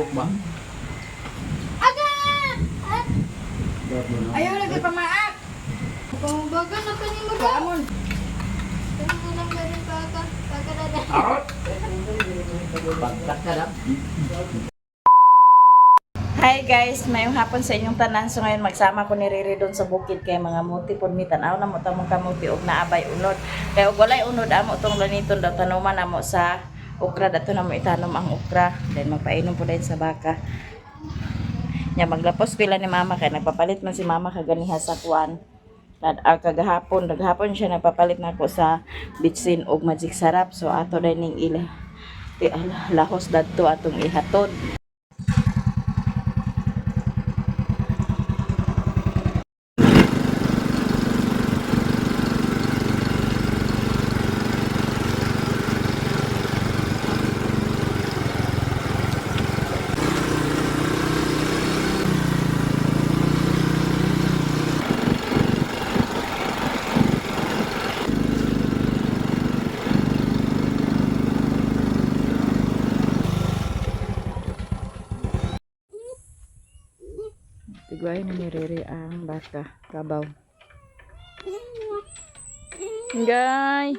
Turok ba? Aga! Ah! Ayaw lagi pamaak. Pamabaga na pa ni mo daw. Amon. Kaya mo lang meron pa ka. Pagka na na. Pagkat ka na. Hi guys, mayong hapon sa inyong tanan. So ngayon magsama ko ni Riri doon sa bukid kay mga muti pud mi tan-aw na mo tamong kamuti og naabay unod. Kay og walay unod amo tong laniton daw tanuman amo sa okra, dato na mo itanom ang okra. Then magpainom po din sa baka. Nya maglapos pila ni mama kay nagpapalit man si mama kaganiha sa kuan. Kagahapon, naghapon siya nagpapalit nako sa bitsin og magic sarap. So ato din ning ila lahos dadto atong ihatod. Tigway na ni Rere ang baka, kabaw. Gay!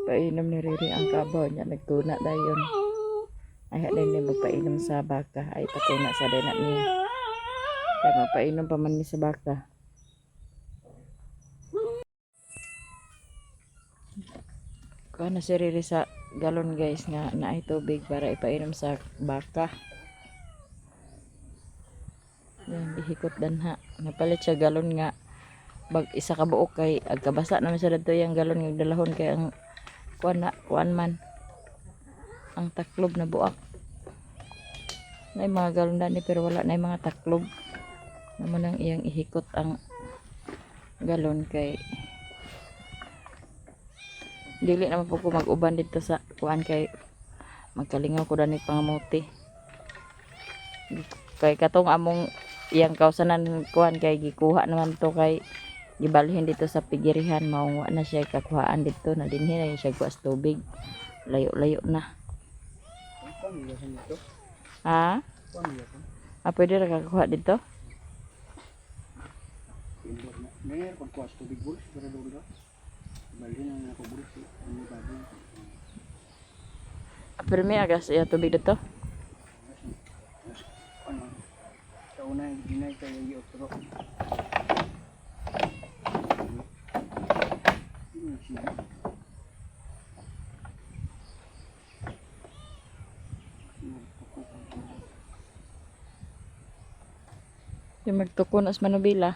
Painom ni Rere ang kabaw niya, nagtuna dayon. Ay, din ni magpainom sa baka, ay patuna sa dena niya. Kaya magpainom pa man mi sa baka. Kuha na si Riri sa galon guys nga naay tubig para ipainom sa baka. Yan, ihikot danha. Napalit siya galon nga bag isa ka buok kay agkabasa naman sa dadto yung galon nga dalahon kay ang kuan na kuan man ang taklob na buak. Nay mga galon dani pero wala na mga taklob. Naman ang iyang ihikot ang galon kay dili naman po ko mag-uban dito sa kuan kay magkalingaw ko dani pangamuti kay katong among iyang kausanan kuan kay gikuha naman to kay gibalhin dito sa pigirihan, mao na siya kakuhaan dito na dinhi na siya kuha sa tubig, layo-layo na. Ha, ah, pwede ra kakuha dito. Pero may agas iya tubig dito. Sa una, ginay kayo yung otro. Yung magtukon as manubila.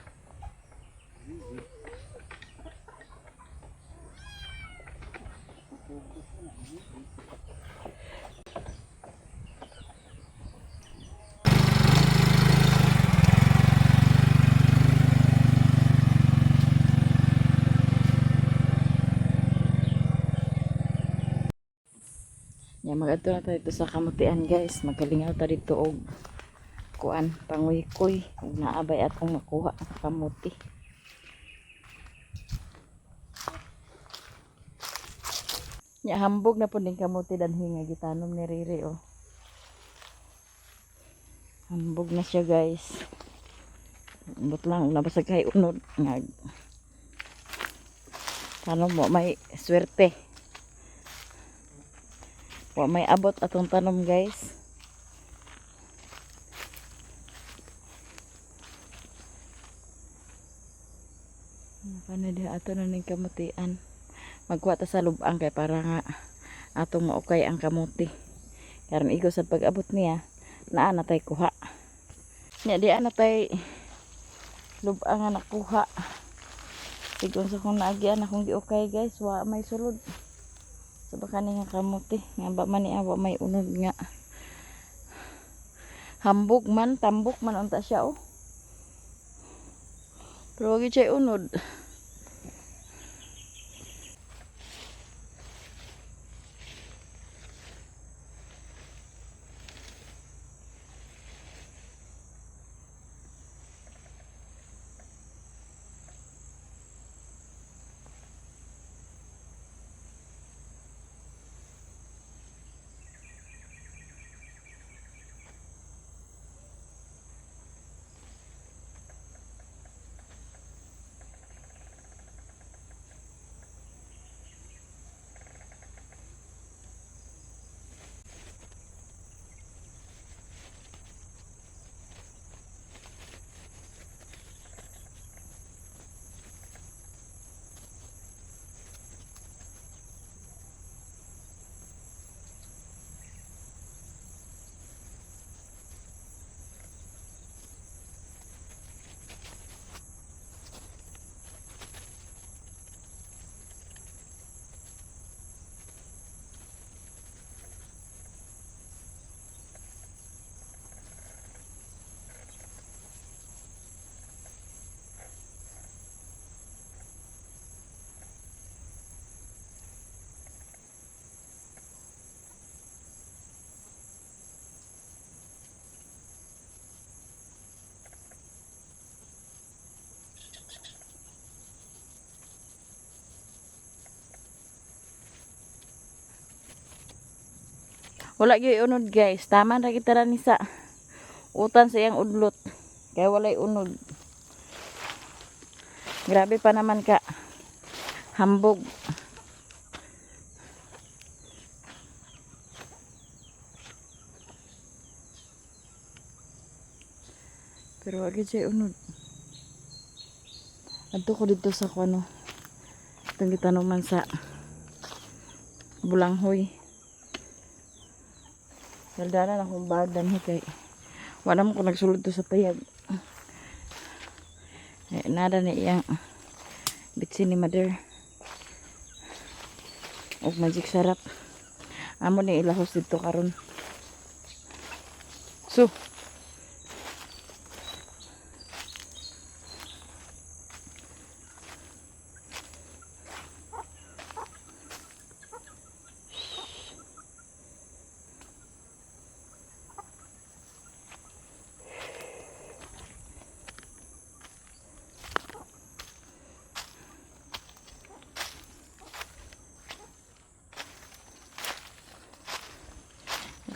Ya, magadto na tayo dito sa kamutian guys. Magkalingaw ta dito og kuan panguykoy ug naabay atong makuha ang kamuti. Nya hambog na pud ning kamuti danhi nga gitanom ni Riri oh. Hambog na siya guys. Ambot lang nabasag kay unod nga. Tanom mo may swerte. Wa may abot atong tanom guys. Kana diha ato na ning kamutian. Magkuha ta sa lubang kay para nga atong maukay ang kamuti. Karon igo sa pag-abot niya, naa na tay kuha. Nya di ana tay lubang nga nakuha. Sigon sa kong naagian akong giukay guys, wa may sulod. Sa baka ni nga kamuti, nga ba man niya wa may unod nga. Hambog man, tambok man unta siya oh. Pero wag siya unod. Wala gyud unod, guys. Tama ra kita ra ni sa utan sa iyang udlot. Kaya walay unod. Grabe pa naman ka. Hambog. Pero wag gyud siya unod. Adto ko dito sa kuno. Itong gitanuman sa bulanghoy. Daldala na akong bag danhi kay wala mo ko nagsulod to sa payag. Eh, nada ni iyang bitsin ni mother. Og magic sarap. Amo ni ilahos dito karon. So,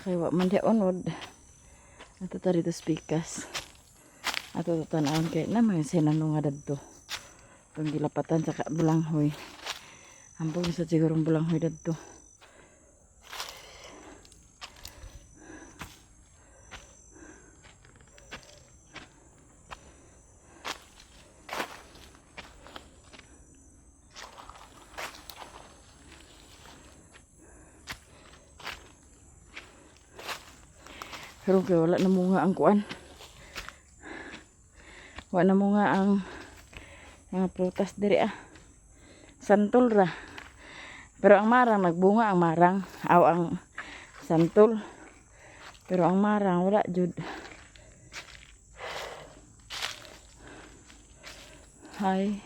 kay wa man di unod. Ato ta rito spikas. Ato to tan-awon kay na may sinano nga dadto. Itong gilapatan sa bulanghoy. Ambog sa sigurong bulanghoy dadto. Pero kay wala na mo nga ang kuan. Wala na mo nga ang mga prutas diri ah. Santol ra. Pero ang marang nagbunga ang marang aw ang santol. Pero ang marang wala jud. Hi.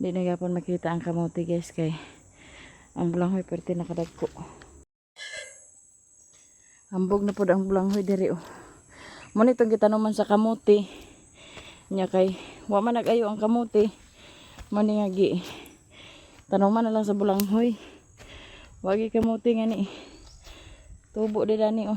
Di na gyapon makita ang kamote, guys, kay ang bulanghoy perti nakadagko. Ambog na pod ang bulanghoy diri oh. Mo nitong gitanuman sa kamote. Nya kay wa man nag-ayo ang kamote. Mo ni nga gi tanuman na lang sa bulanghoy. Wagi kamote nga ni. Tubo di dani oh.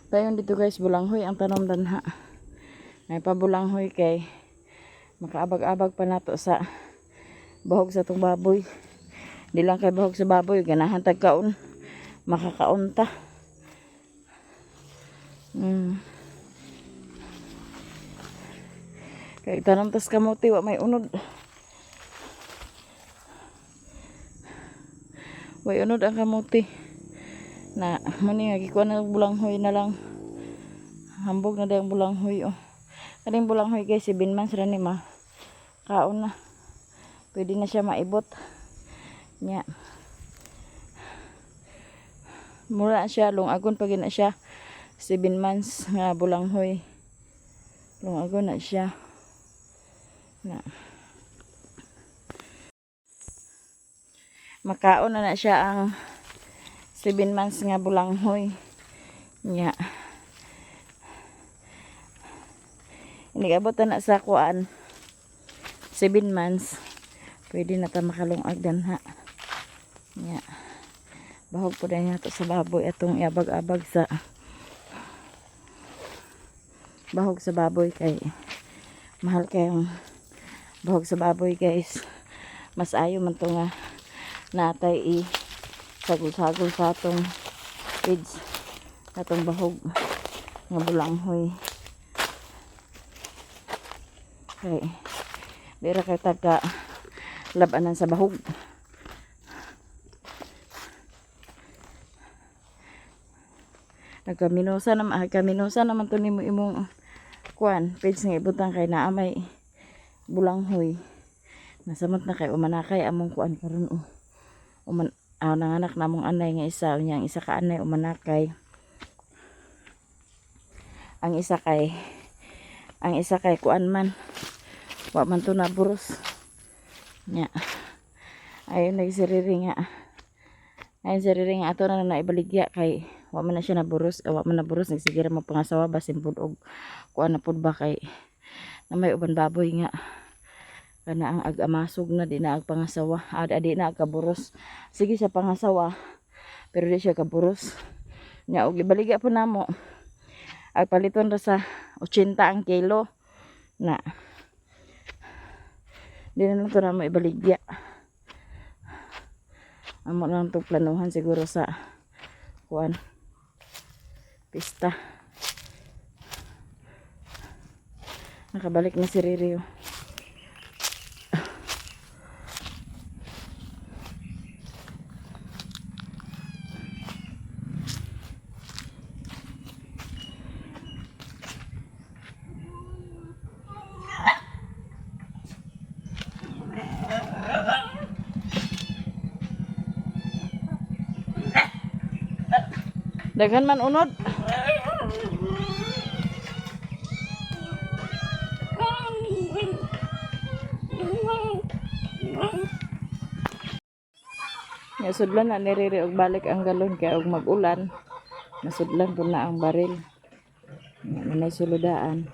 Payon dito, guys, bulanghoy ang tanom danha. May pabulanghoy kay makaabag-abag pa nato sa bahog sa tong baboy. Di lang kay bahog sa baboy, ganahan tag kaon. Makakaon ta. Kay tanom tas kamote, wa may unod. Way unod ang kamote. Na mani nga gikuha na bulanghoy na lang. Hambog na dayang bulanghoy oh. Kaning bulanghoy, guys, 7 months ra ni ma. Kaon na. Pwede na siya maibot. Nya. Mura siya, lungagon pag na siya. 7 months nga bulanghoy. Lungagon na siya. Na. Makaon na na siya ang 7 months nga bulanghoy. Nya. Inigabot na na sa kuan. 7 months. Pwede na ta makalungag danha. Nya. Bahog po na to sa baboy atong iabag-abag sa bahog sa baboy kay mahal kayong bahog sa baboy, guys. Mas ayo man to nga natay i sagol-sagol sa atong feeds atong bahog nga bulanghoy kay bira kay taga labanan sa bahog. Nagkaminosa naman to nimo imong kuan page nga ibutang kay naa may bulanghoy. Nasamot na kay umanakay among kuan karon oh. Uman aw nanganak na among anay nga isa, unya ang isa ka anay umanakay. Ang isa kay kuan man, wa man to naburos. Nya. Ayon nagsiriri nga. Ayon siriri nga ato na na ibaligya kay wa man na siya naburos, wa man naburos, nagsige ra mo pangasawa basin pud og kuan na pud ba kay Na may uban baboy nga kana ang ag-amasog na di na ag pangasawa. Ah, di na ag kaburos. Sige siya pangasawa pero di siya kaburos. Nya og ibaliga po namo. Ag paliton ra sa 80 ang kilo na. Di na lang to namo ibaligya. Amo na lang itong planuhan siguro sa kuan pista. Nakabalik na si Riri, oh. Daghan man unod. Nasudlan na ni Riri og balik ang galon kay og mag-ulan. Nasudlan po na ang baril. Nga na suludaan.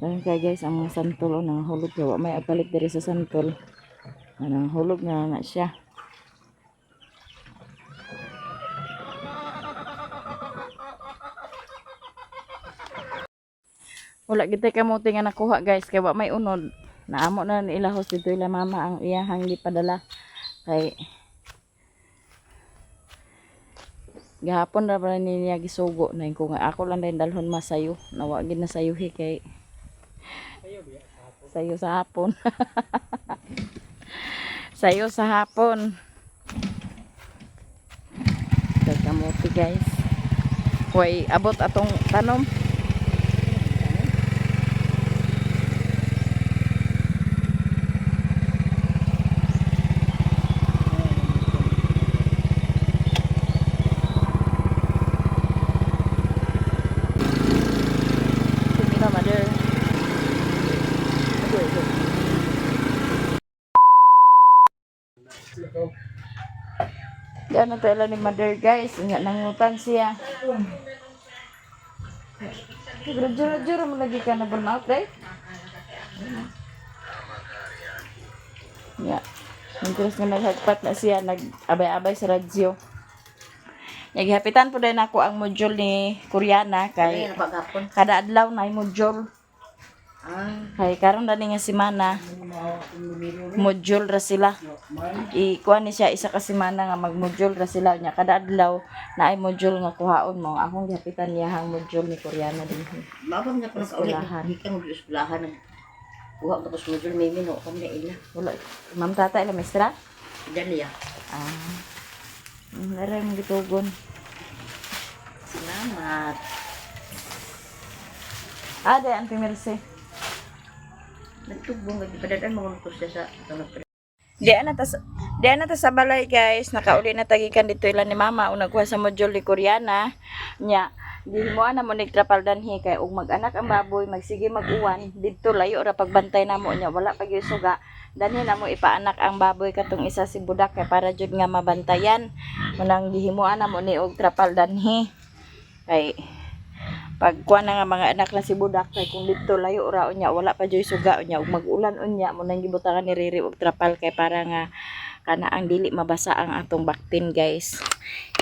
Dahil kay guys ang mga santol oh, nang hulog kay wa may apalit diri sa santol. Nang hulog na na siya. Wala gid tay kamote nga nakuha guys kay wa may unod. Naamo na ni ilahos dito ila mama ang iyahang gipadala kay gahapon ra pala ni niya gisugo na ko nga ako lang din dalhon masayo nawa gid na sayuhi kay sayo sa hapon. Sayo sa hapon kay kamote guys. Way abot atong tanom. Tumira, mother. Diyan na tayo ni mother guys. Nga nangutan siya. Radyo-radyo mo lagi ka na burnout eh. Ya. Mientras nga naghagpat na siya, nag-abay-abay sa radyo. Naghapitan po din ako ang module ni Koreana kay Paghapon. kada adlaw na module. Kay karon na ni nga semana module ra sila. Ikuha ni siya isa ka semana nga mag-module ra sila nya kada adlaw na ay module nga kuhaon mo. Akong gihapitan niya ang module ni Koreana din. Mabang na ko nagkaulit. Eskwelahan. Hindi ka mag-eskwelahan. Kuha ka tapos module, may mino. Kami na ila. Wala. Ma'am tata ila maestra? Dali ah. Ah. Meron mong gitugon. Salamat. Ah, di Auntie Mercy. Nagtubong. Nagpadadaan mga ko siya sa tulog. Di ana ta sa balay guys, nakauli na tagikan dito ila ni mama una kuha sa module ni Koreana. Nya, gihimuan na mo ni trapal danhi kay og mag-anak ang baboy, magsige mag-uwan didto layo ra pagbantay namo nya wala pa gyud suga. Danhi na mo ipaanak ang baboy katong isa si budak kay para jud nga mabantayan. Munang gihimuan na mo ni og trapal danhi. Kay pag kuha na nga mga anak na si budak kay kung didto layo ra unya wala pa joy suga unya ug mag-ulan unya mo nang gibutangan ni Riri og trapal kay para nga kana ang dili mabasa ang atong baktin guys.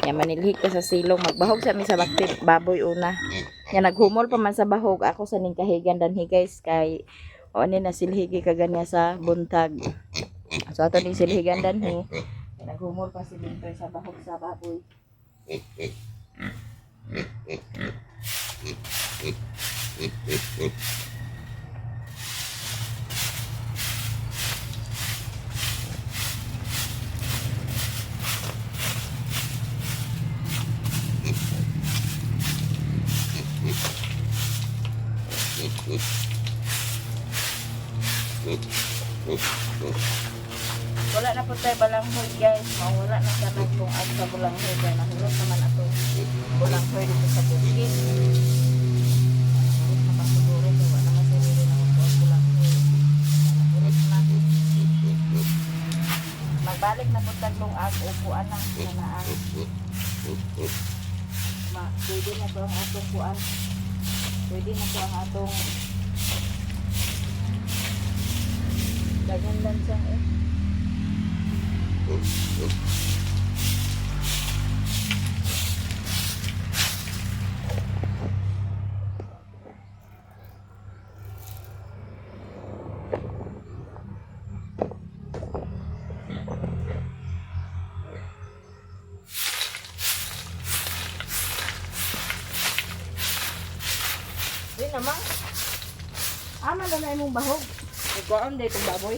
Nya manilhig ka sa silong magbahog sa mi sa baktin baboy una. Nya naghumol pa man sa bahog ako sa ning kahigan danhi guys kay o ani na silhigi ka ganya sa buntag. So ato ning silhigan danhi. Naghumol pa si Bintoy sa bahog sa baboy. Wala na po tayo balanghoy guys. Mawala na sa kung ag sa balanghoy kaya nahulog naman ato balanghoy dito sa bukid. Nahulog na pa siguro kaya wala naman sa riri na ang balanghoy. Nahulog na. Magbalik na po taglong ag upuan na na ang ma, pwede na to ang atong kuan. Pwede na to ang atong Daghan lansang eh. Di naman. Ama na na imong bahog. Nagkuan day itong baboy.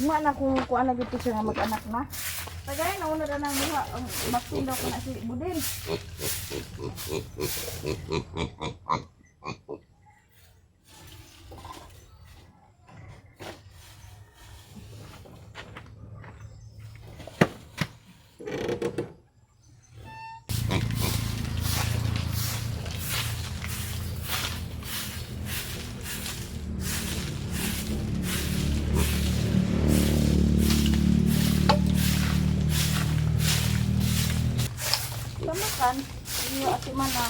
Ugma na kung kuan na gito siya nga mag-anak na. Tagay na una na nang muha ang vaccine daw ko na si Budin. Tamakan, iyo ati mana.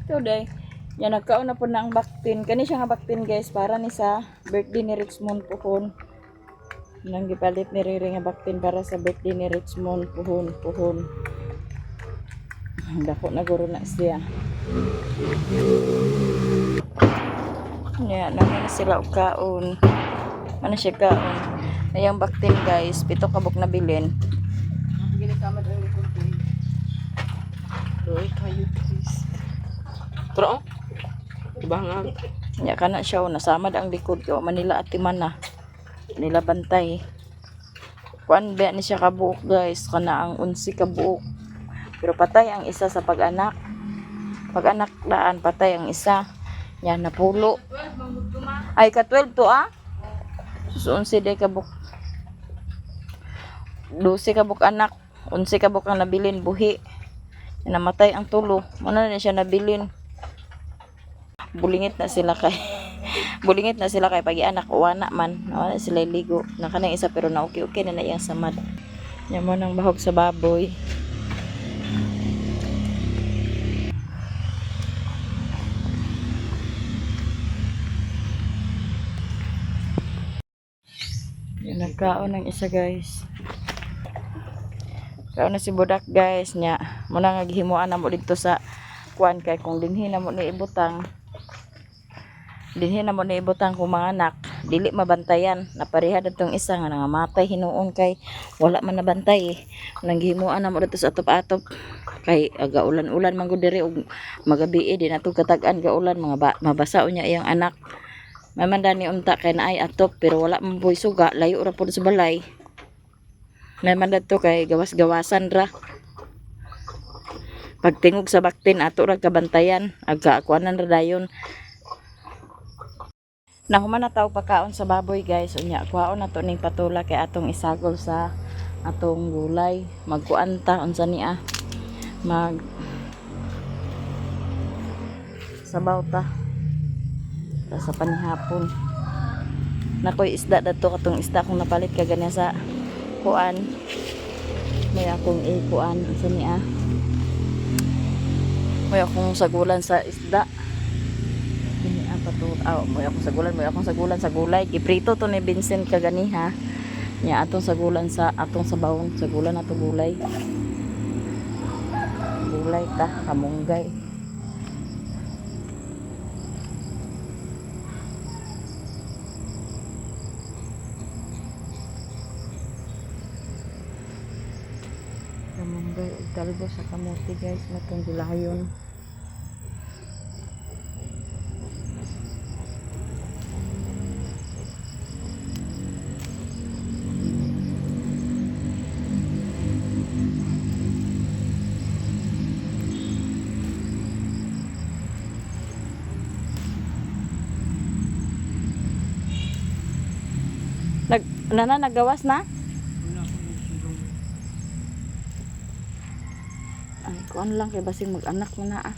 Ito day. Yan, nagkaon na po na ang baktin. Kani siya nga baktin guys, para ni sa birthday ni Richmond Puhon. Nang gipalit ni Riri nga baktin para sa birthday ni Richmond Puhon, Puhon. Ang dako na guro na siya. Yan, naman na sila og kaon. Ano siya kaon? Ayang baktin guys, pito kabuk na bilin. Ginakamad ang likod ko. Roy, kayo please. Pero oh. Diba nga? Nya kana siya oh, nasamad ang likod ko Manila at na. Nila bantay. Kuan ba ni siya kabuok guys, kana ang 11 kabuok. Pero patay ang isa sa pag-anak. Pag-anak daan patay ang isa. Nya napulo. Ay ka 12 to ah. Sus 11 day kabuk. 12 kabuk anak, 11 kabuk ang nabilin buhi. Namatay ang tulo. Muna na siya nabilin. Bulingit na sila kay bulingit na sila kay pag anak wala man wala sila ligo na kanang isa pero na okay okay na na iyang samad nya mo nang bahog sa baboy. Yung nagkaon ng isa guys, kaon na si Budak guys. Nya muna nga gihimuan na mo dito sa kuan kay kung dinhi na mo ni ibutang, dinhi na mo ni ibutang kung mga anak dili mabantayan. Napareha datong isa nga nangamatay hinuon kay wala man nabantay eh. Nang gihimuan na mo dito sa atop-atop kay aga ulan-ulan man gud diri ug magabi eh, di nato katag-an gaulan mga ba, mabasa unya iyang anak. May man dani unta kay naay atop pero wala man poy suga, layo ra pud sa balay. May man dadto kay gawas-gawasan ra. Pagtingog sa baktin ato ra kabantayan, aga kuanan ra dayon. Nahuman na tao pagkaon sa baboy guys. Unya, kuhaon na to ning patula kay atong isagol sa atong gulay. Magkuan ta unsa niya? Mag sabaw ta. Ta sa panihapon. Nakoy isda dadto katong isda kung napalit ka ganyan sa kuan. May akong ikuan unsa niya? May akong sagulan sa isda. Kini ang patul. Ah, may akong sagulan sa gulay. Giprito to ni Vincent kaganiha. Nya atong sagulan sa atong sabawon, sagulan ato gulay. Gulay ta, kamunggay. Kamunggay ug talbo sa kamote guys, matong gulayon. Nag nana nagawas na? Wala ko yung silong. Ay, kuan lang kay basing mag-anak mo na ah.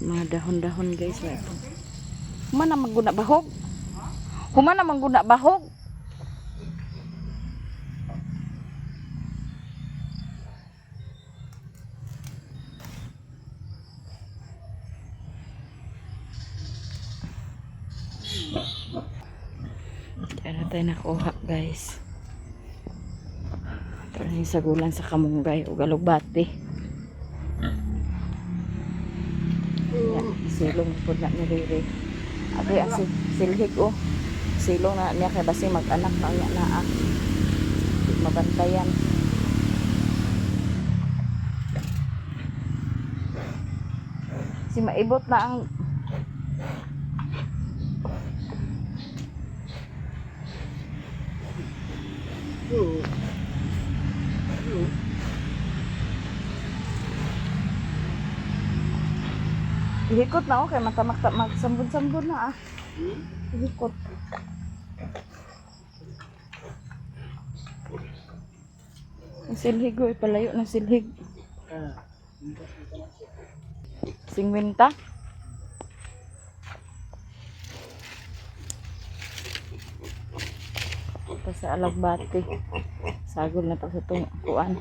Mga dahon-dahon guys, may ito. Human na mangguna bahog. Human na mangguna bahog. Diyan na tayo nakuha guys. Ito na yung sagulan sa kamunggay o galugbati. Yan, silong po na ni Riri. Abi, ang silhig oh. Silong na niya kay basi mag-anak na niya na ah. Di mabantayan. Si maibot na ang Oo. Oo. Ihikot na oh, kay matamak magsambod-sambod na ah. Ihikot. Ang silhig oh, palayo ng silhig. Ah. 50. Ito sa Alagbati. Sagol na to sa itong kuan.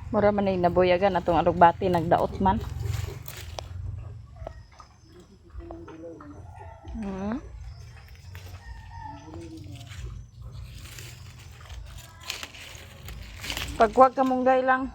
Mura man ay nabuyagan atong alugbati nagdaot man. Pagkuwag ka munggay lang.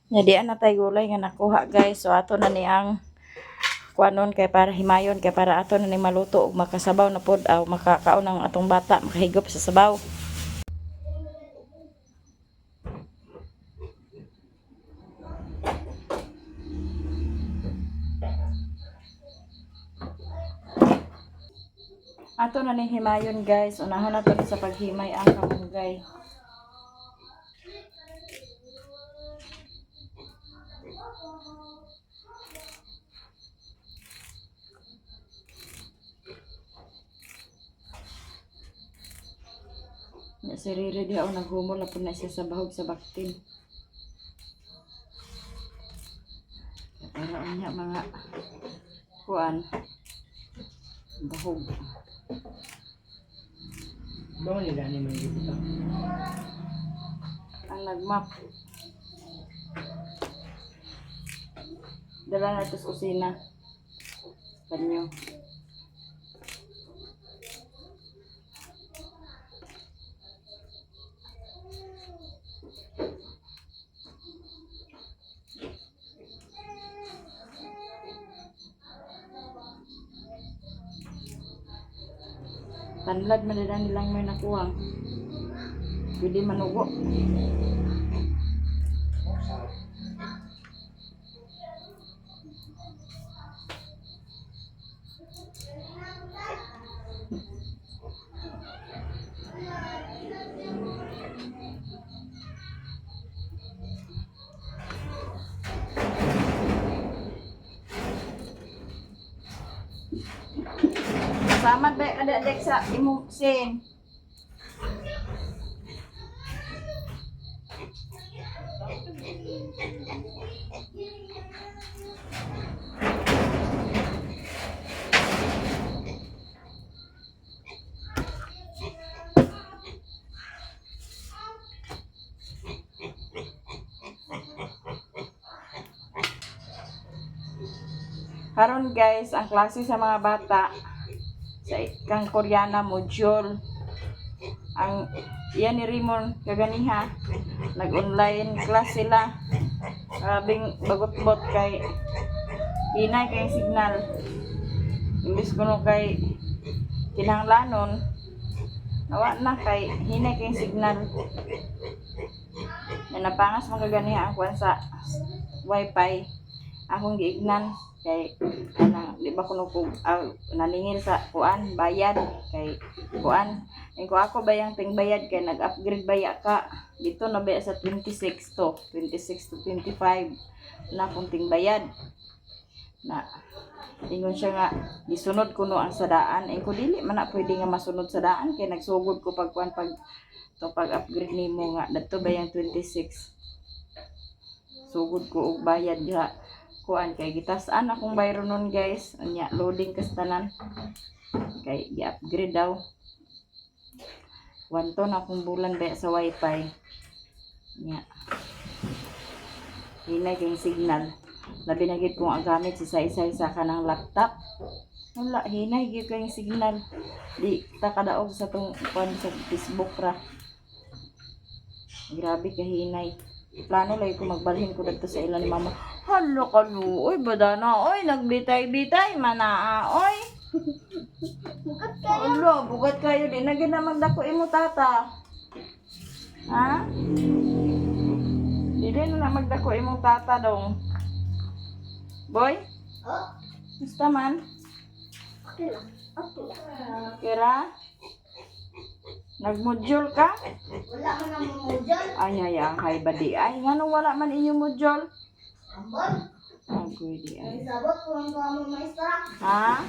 Nya di na tay gulay nga nakuha guys. So ato na ni ang kuanon kay para himayon kay para ato na ni maluto ug makasabaw na pod aw makakaon ang atong bata makahigop sa sabaw. Ato na ni himayon guys. Unahon na to sa paghimay ang kamunggay. Nya si Riri diha o naghumol na po na siya sa bahog sa baktin. Para unya mga kuan bahog. Bawa nila ni may dito. Ang nagmap. Dala na ito sa kusina. Banyo. Tanlad man nila nilang may nakuha. Pwede manugo. Samad ba kada dek sa imong sin. Karon guys, ang klase sa mga bata sa kang Koreana module. Ang Iyan ni Rimon kaganiha. Nag-online class sila. Grabing bagot-bot kay hinay kay signal. Imbis kuno kay kinahanglanon, nawa na kay hinay kay signal. Na napangas man kaganiha ang kuan sa wifi akong giignan kay anang di ba kuno ko naningil sa kuan bayad kay kuan ko ako bayang ting bayad kay nag-upgrade baya ka dito na baya sa 26 to 26 to 25 na akong ting bayad na ingon siya nga gisunod kuno ang sa daan ko dili man na pwede nga masunod sa daan kay nagsugod ko pag kuan pag to pag upgrade nimo nga dadto bayang 26 sugod ko og bayad diha kuan kay gitas-an akong bayro nun, guys. Unya loading kas tanan kay gi-upgrade daw. Wanto na akong bulan ba sa wifi nya hinay kay signal, labi na gid kung ang gamit si saysay sa kanang laptop. Wala, hinay gyud kay signal, di ta kadaog sa tong kuan sa Facebook ra. Grabe kahinay. Plano lagi ko magbalhin ko dadto sa ilan ni mama. Hala ka oy, badana, oy, nagbitay-bitay, manaa, oy. Bukat kayo. Hala, bugat kayo, di na gina magdako imo tata. Ha? Di din na magdako imong tata dong. Boy? Oh, Basta man. okay lang. Okay lang. Kira? Nagmodule ka? Wala ka na mamudyan. Ay, ay, ang kay badi. Ay, nganong wala man inyong module? Ambon. Agoy di ay. Sabot ko ang mo maestra. Ha?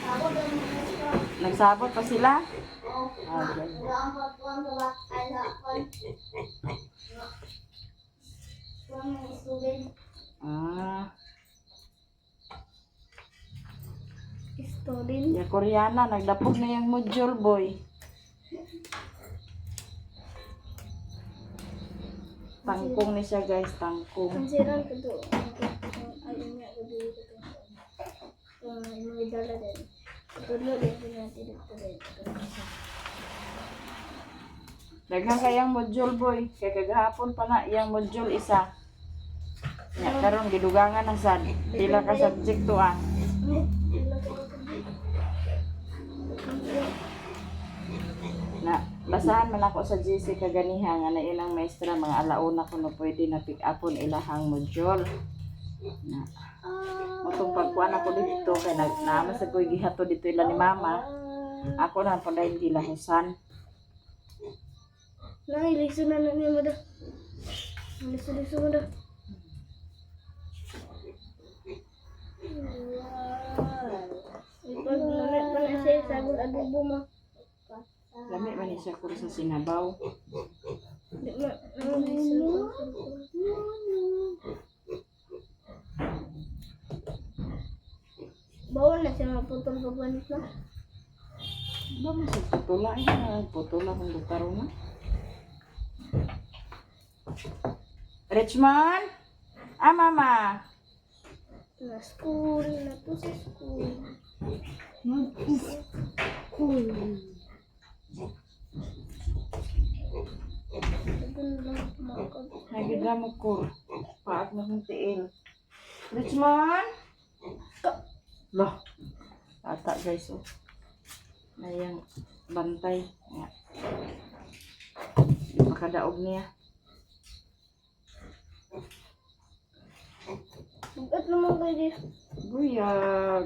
Sabot ang maestra. Nagsabot pa sila? Oo. Okay. Wala ang pagkuhan sa ba? Ay, sa kuhan. Kuhan ng student. Ah, Student? ya Koreana, nagdapog na yung module, boy. Tangkong ni siya, guys, tangkong. Kansiran ko do. Ay, nga ko do ko to. Imong idala din. Tulo din ko natin dito dito. Daghan kayang module, boy. Kay kagahapon pa na iyang module isa. Ya, karon gidugangan na sad. Pila ka subject to ah. Na basahan man ako sa GC kaganiha nga na ilang maestra mga alauna kuno pwede na pick upon ilahang module. Na motong pagkuan ako dito kay nag naama sa koy gihato dito ila ni mama. Ako na padayon gilahusan. Nay, liso na na niya mo da. Liso, liso mo da. Ipag lamit pa na siya sagol adobo mo. Lami man ni siya kuro sa sinabaw. Di ma, ang liso. Bawal na siya maputol pagbanit na. Ba mo sa putula ay na putula kung butaro na. Richmond? Ah, mama. Na school, na to sa school. School. Nagida mo ko. Paak na kong tiil. Richmond? Loh. Ata guys, oh. Nayang bantay. Nga. Di makadaog niya. Bugat naman kayo dito. Buyag.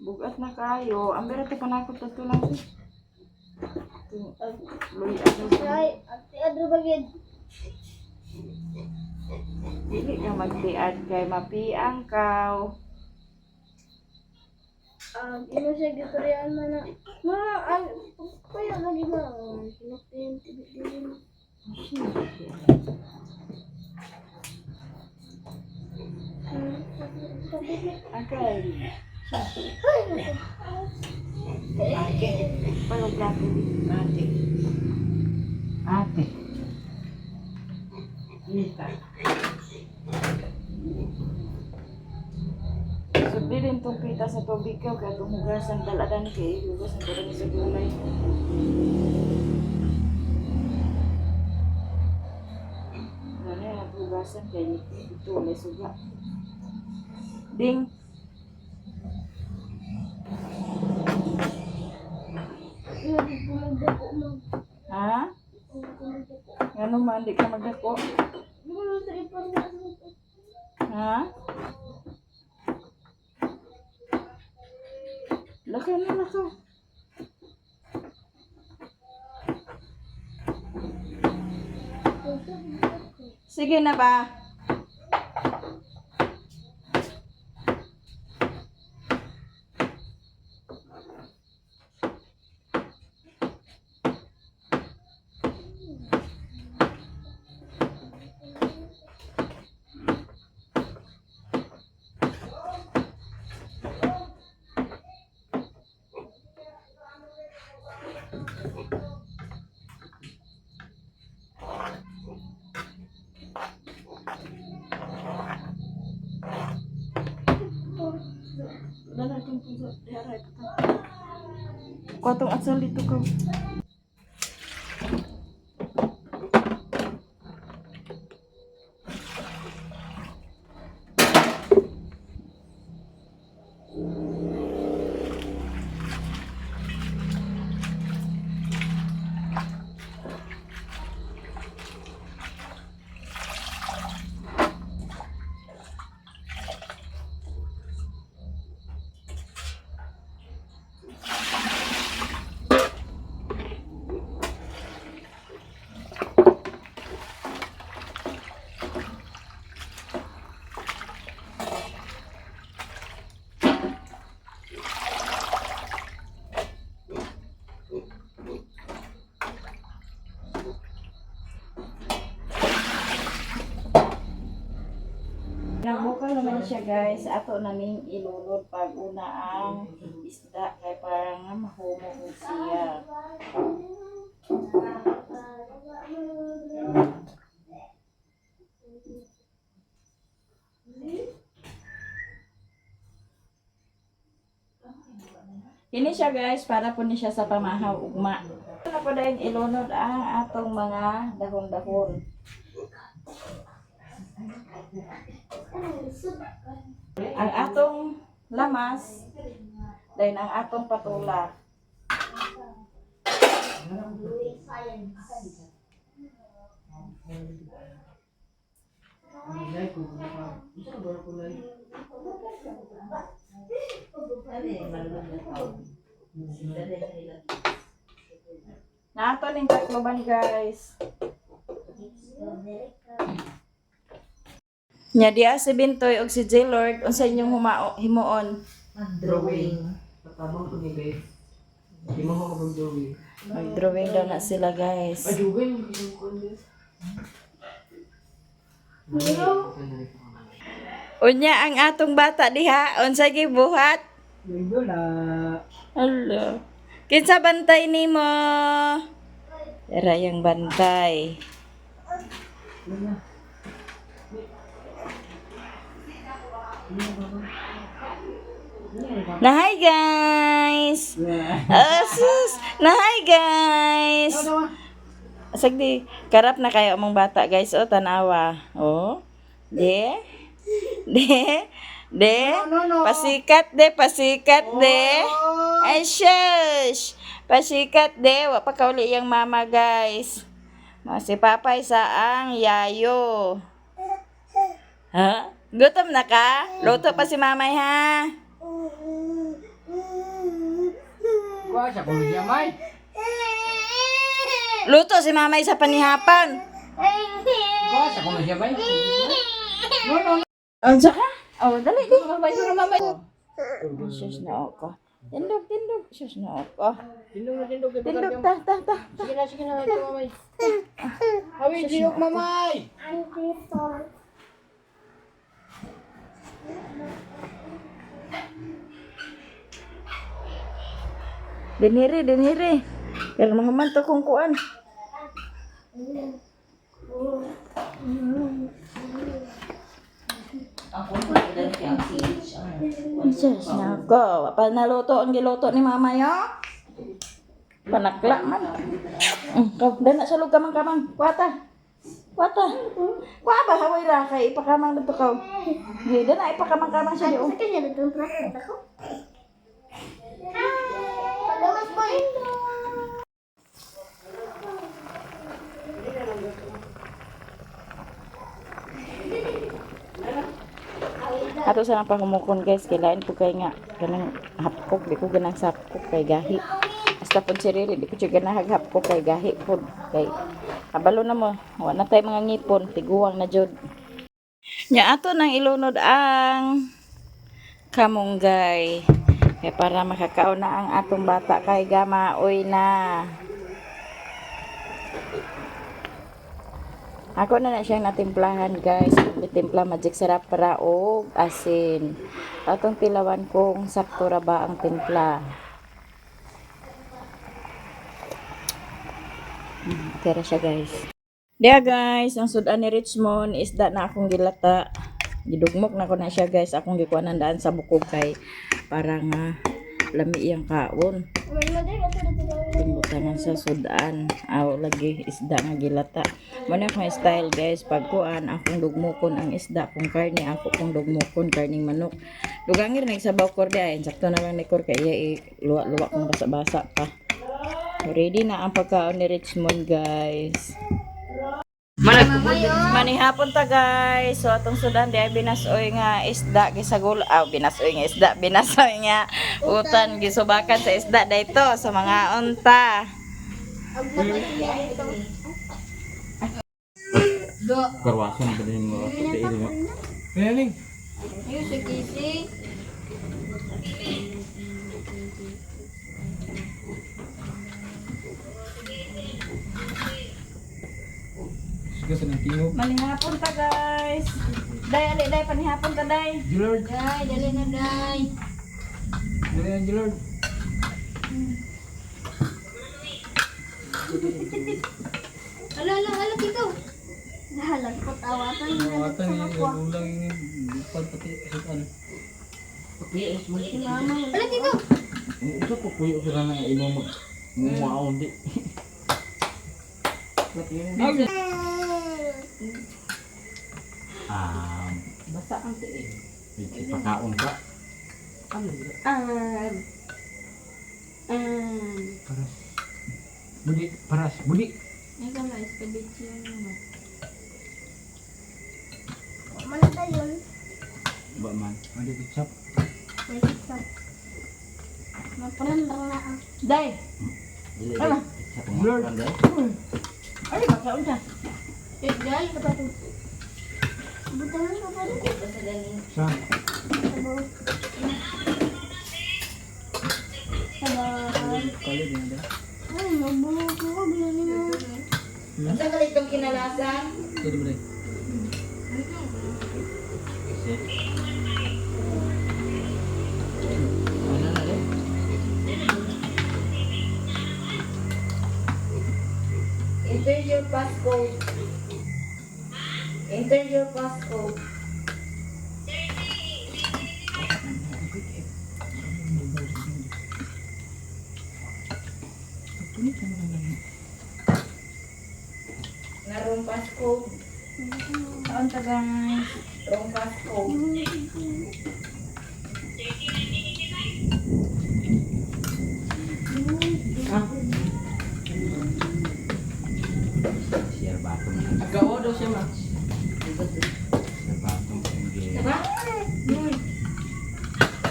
Bugat na kayo. Ang bera to panakot na to lang. Luy, ano? Ay, ate adro bagid. Dili ka magtiad kay mapiang kaw. Ino siya gitoryan man na. Ma, ay, kaya lagi ba? Sinuktin, tibit-tibit. Okay. Pagod plato. Ate. Ate. Nita. Sudli din tong pita sa tubig ka kay itong hugasan taladan kay hugasan ko rin sa gulay. Hugasan kay ito may suga. Ding. Ha? Ngano man di ka magdako? Ha? Laka na laka. Sige na ba? Kuha tong atsal dito ka. Nagbukal naman siya, guys. Ato naming ilunod pag una ang isda kay parang nga mahumo ko siya. Kini siya, guys, para po ni siya sa pamahaw ugma. Ito na po dahil ilunod ang atong mga dahon-dahon. Ang atong lamas, dahil ang atong patula. Kulay ko ba? Isa ba kulay? Naato ning Tacloban, guys. Nya diya si Bintoy og si J Lord unsa inyong humao himuon? Drawing. Patabang ko ni guys. Di mo ako mag-drawing. Mag-drawing daw na sila, guys. Ay, drawing. Unya ang atong bata diha unsa gibuhat? Wala. Hello. Kinsa bantay nimo? Era yang bantay. Na hi, guys. Asus, na hi, guys. Sagdi, karap na kayo among bata, guys. Oh, tanawa. Oh. De. De. De. Pasikat de, pasikat de. Ay, shush. Pasikat de. Wa pa kauli iyang mama, guys. Mga si Papa isa ang yayo. Ha? Gutom na ka? Luto pa si mamay, ha? Kuha sa kulo siya, May. Luto si mamay sa panihapan. Kuha sa kulo siya, May. No, no, no. Unsa ka? Oh, dali di. Mamay, mamay. Shush na ako. Tindog, tindog. Shush na ako. Tindog na tindog. Tindog, ta, ta, ta. Sige na, sige na. Ito, mamay. Awi, tindog, mamay. Dinhiri, dinhiri. Pero mahuman to kung kuan. Shush na ako. Wa pa naluto ang giluto ni mama yo. Panakla man. Dana sa lug kamang kamang. Kuwata. Wata. Kuha ba haway ra kay ipakamang dito ka. Hey, dana ipakamang-kamang siya di oh. Sa kanya na itong plastic ako. Pagawas, boy. Ato sa nang pangumukon guys, kay lain po kay nga kanang hapkok, di ko ganang sapkok kay gahi. Hasta pod si Riri, di ko siya ganahag hapkok kay gahi pod kay kabalo na mo, wa na tay mga ngipon, tiguang na jud. Nya ato nang ilunod ang kamunggay. Kay para makakaon na ang atong bata kay gama oy na. Ako na na siyang natimplahan guys. Timpla magic sarap para og asin. Atong tilawan kung sakto ra ba ang timpla. Tira siya guys. Diya guys, ang sudan ni Richmond isda na akong gilata. Gidugmok na ko na siya guys. Akong gikuha ng daan sa bukog kay para nga lami iyang kaon. Tumbutangan sa sudan. Aw lagi isda nga gilata. Muna akong style guys, pagkuan akong dugmukon ang isda kung karne ako kong dugmukon karning manok. Dugangir nagsabaw kor di ay sakto na lang ni kor kay iya luwa-luwa kung basa-basa pa. Ready na ang pagkaon ni Richmond guys. Manihapon ta guys. So atong sudan di ay binasoy nga isda gisagol. Aw binasoy nga isda, binasoy nga utan gisubakan sa isda dayto sa mga unta. Karwasan pa din mo. Tiil mo. Kaya Ayun, sa kisi. Sige sa nang tingog. Manihapon ta guys. Day ali day panihapon ta day. Julord. Day, dali na, day. Dali na, Julord. Ala, ala, ala, kito. Nahalag ko tawatan. Nawatan eh. Nagulang yun. Lupad pati. Asutan. Ala, kito. Ito ko kuyo sila na imo mag mumaon di. Basta ang tiil. Ipakaon ka. Paras. Budi. Paras. Budi. Ay, kama, escabeche yun naman. Mana tayo? Ba man. Ada kecap. May ketchup. Maparan lang na ah. Day. Dili. Ano? Sa pangalan day. Ay makaon ta. Eh, day, kapatid. Butangan ka pa rin. Sa. Sabaw. Sabaw. Kali din ada. Ay, mabuo ko. Bilangin mo. Unsa ka itong kinalasan? Ito ba Kasi Ano na rin? Enter your passcode. Enter your passcode. Na room passcode. Saan ta guys? Room passcode. share bato man. Agaw daw siya ma. Share bato hindi.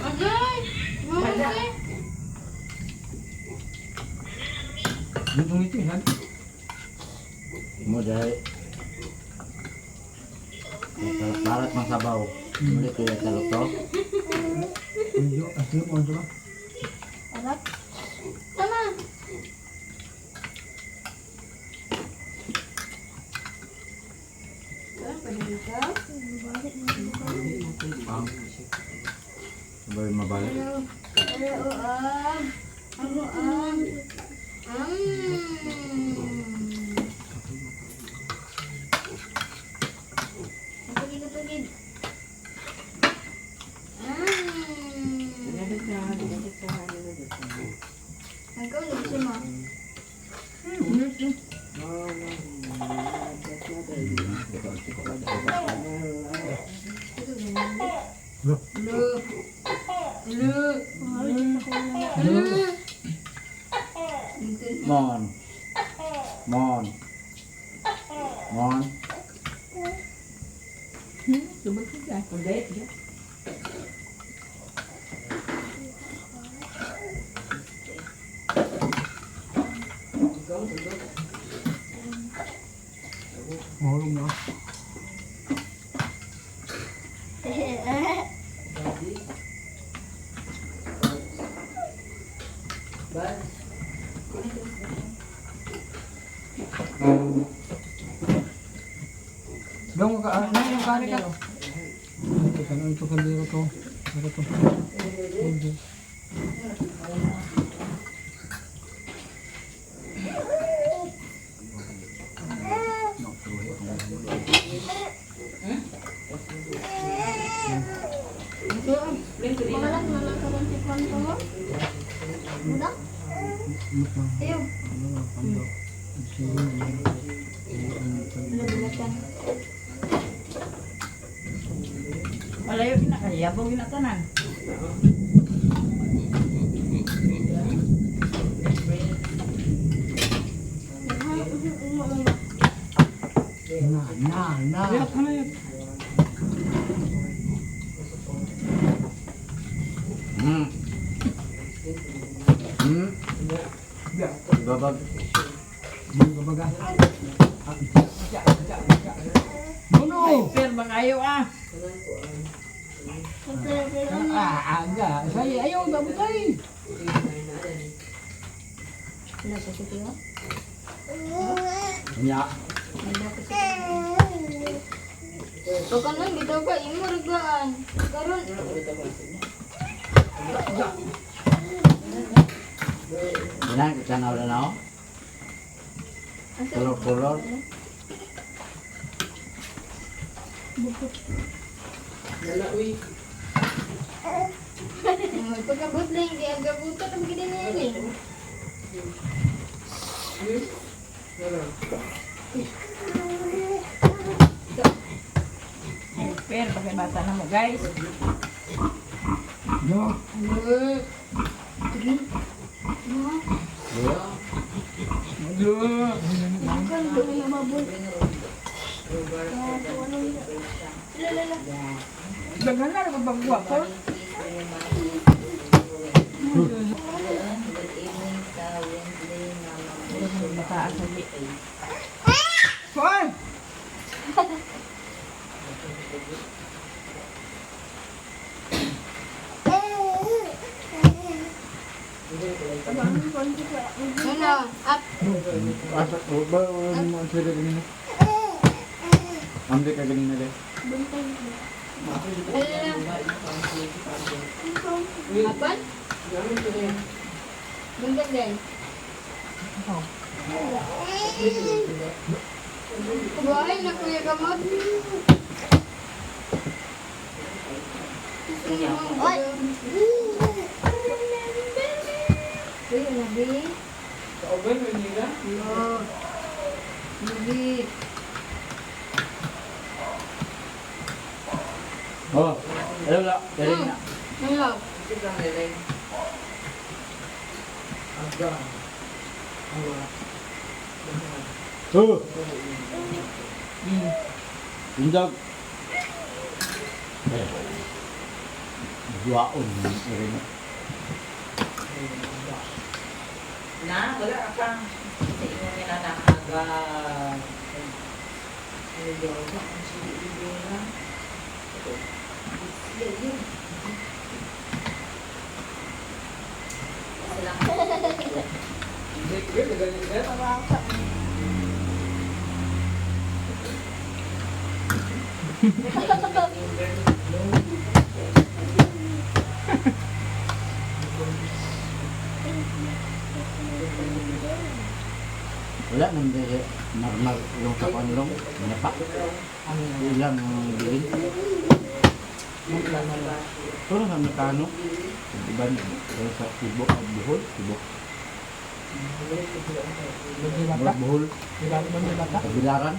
Agay! Mamay! Buntong ito yan. Mo dai. Barat mang sabaw. Muli kuya sa luto. Medyo asin mo ba? Sarap. Tama! Sabay mabalik. Ano, um, ano, Pagid, pagid. Ikaw, gusto mo? Lo. Lo. Lo. Lo. Mon. Mon. Mon. Tubag ka. Kung diet ka. Mahulog na. Dong ka, ah, yung kare ka. Ito ka, ito kaldero to. Ano to? Hindi. Pangalan na lang ka si Kwanto mo? Muda? Ayaw. Nabulatan. Malayo ginakayabong ginatanan. Na, na, na. Babag. Babaga. Nuno! Pero bang ayaw ah. Ah, aga. Saya, ayaw, babutay. Wala pa siya. Nya. Wala pa siya. Baka na, bitaw ka, imo regaan. Karon, Ginang kita na wala na ako. Kolor-kolor. Wala, uy. Pagkabot lang, di ang gabutot ang gini nini. Wala. Pero bakit bata na mo guys. No. Daghan na rin pagbuwa ko. Mataas na di. Hoy! Ano? Up. Asa, o ba, o mo ang sila ganina? Amde ka ganina de. Ano? Apan? Buntag din. Buhay na kuya kamot. Oy! Uy, nabi. Kaubay, Manila. No. Nabi. Oh, ayaw la, dali na. Ano? Aga. Aga. Oh. Indag. Eh. Duaon rin. Na, wala ka pang. Sa inyo nila na aga. Wala nang dili normal yung sa panlong, manapa. Ilang ang bilin. Pero sa Amerikano, iba na. Pero sa Tibok at Bohol, Tibok. Murag Bohol, Kabilaran.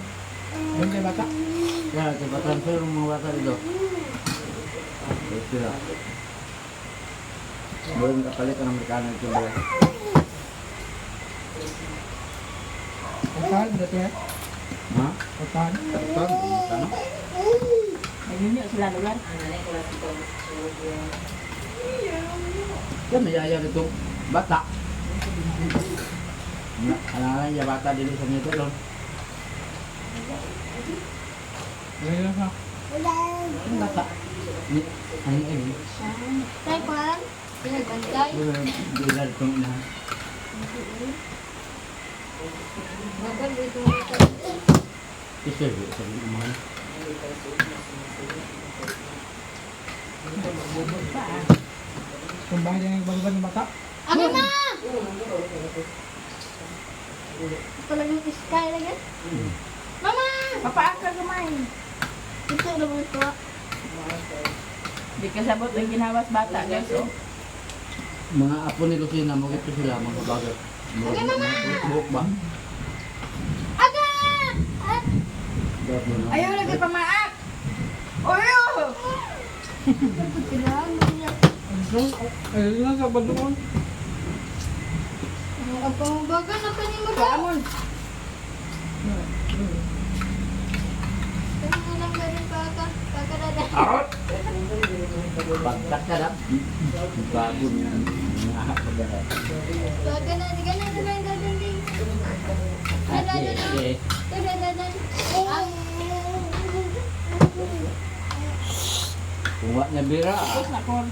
Kaya, sa transfer ng mga bata dito. Sila. Doon kapalit ang Amerikano ito ba? Pagkahan, dati ha? Ha? Pagkahan. Ito, Amerikano? Ayun sila lugar. Yan, may yaya dito. Bata. Na, alam ya bata dili sa nito lon. Ganyan ha. Ang bata. Ni, ano eh? Tay, pangalan? Pinagbantay. Dila itong ina. Bagal, dito mo ito. Isa, sa umahan. Kung bakit yan yung bago ng bata. Agay ma! Talagang sky lagi. Mama! Papaaka gamay. Ito na mo ito. Di ka sabot ang ginawas bata guys oh. Mga apo ni Lucina, mo ito sila, mga bagat. Okay, mama! Buhok ba? Aga! Ah! Ayaw lagi pamaak. Oyo! Tapos sila, ano niya? Ayun lang sa baduon. Ang pamabagan na pa ni mo daw. Amon. Ano na lang meron pa ka? Pagkadada. Pagkakarap. Bago niya. Mga apo ba? Pagkadada. Ganun na lang dadanding. Okay, okay. Dadadadan. Ah. Kung wa niya bira, Tapos na kon.